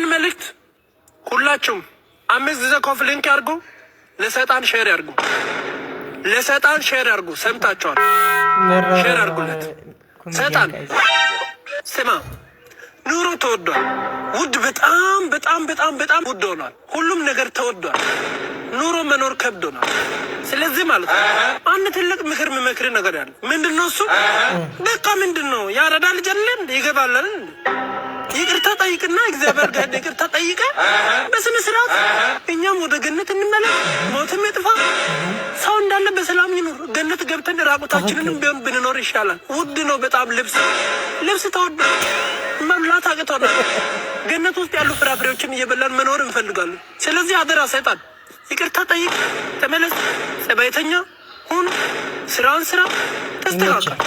ይህንን መልእክት ሁላችሁም 5 ጊዜ copy link ያርጉ፣ ለሰይጣን share ያርጉ፣ ለሰይጣን share ያርጉ። ሰምታችኋል? Share አድርጉለት። ሰይጣን ስማ፣ ኑሮ ተወዷል። ውድ በጣም በጣም በጣም በጣም ውድ ሆኗል። ሁሉም ነገር ተወዷል። ኑሮ መኖር ከብዶናል። ስለዚህ ማለት ነው አንድ ትልቅ ምክር የምመክር ነገር ያለ ምንድን ነው? እሱ በቃ ምንድን ነው፣ ያረዳ ልጅ አለ እንደ ይገባል አይደል እንዴ? ይቅርታ ጠይቅና እግዚአብሔር ጋር ይቅርታ ጠይቀ በስነ ስርዓት እኛም ወደ ገነት እንመለስ፣ ሞትም ይጥፋ፣ ሰው እንዳለ በሰላም ይኑር። ገነት ገብተን ራቁታችንንም ቢሆን ብንኖር ይሻላል። ውድ ነው በጣም ልብስ ተወዷል። መብላት አቅቶናል። ገነት ውስጥ ያሉ ፍራፍሬዎችን እየበላን መኖር እንፈልጋለን። ስለዚህ አደራ ሰይጣን ይቅርታ ጠይቅ፣ ተመለስ፣ ጸባይተኛ ሁን፣ ስራን ስራ፣ ተስተካከል።